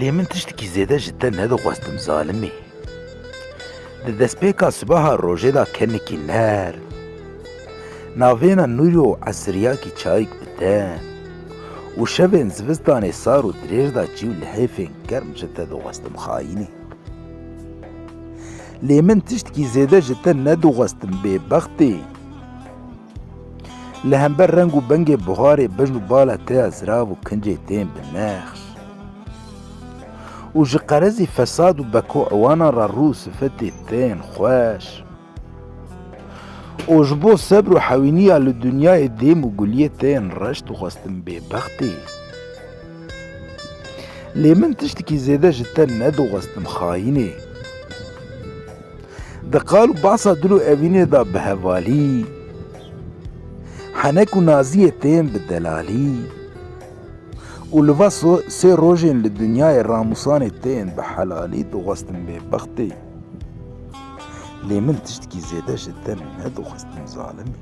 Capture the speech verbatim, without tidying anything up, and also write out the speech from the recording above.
Lê min tiştekî zêde ji te nedixwestim zalimî. Di destpêka sibaha rojê de kenikî nerm, navêna nûrî û esiriyakî çayik bi dem û şevên zivistanê sar û dirêj de çî û lihêfên germ ji te dixwestim xayînê. Lê min tiştekî zêde ji te nedixwestim bêbextê. Li hember reng û bengê buharê, bejn û bala te ya zirav û kincê tên bi nexş û ji qerezî fesad û bekoewanan re rû û sifetê tên xweş û ji bo sebr û hewîniya li dinyayê dêm û guliyê tên reş dixwestim bêbextê. Lê min tiştekî zêde ji te nedixwestim xayînê. Di qal û basa dil û evînê de bi hevalî, henek û naziyê tên bi delalî û li va so-, sê rojên li dinyayê ramûsanê tên bi helalî dixwestim bêbextê. Lê min tiştekî zêde ji te nedixwestim zalimî.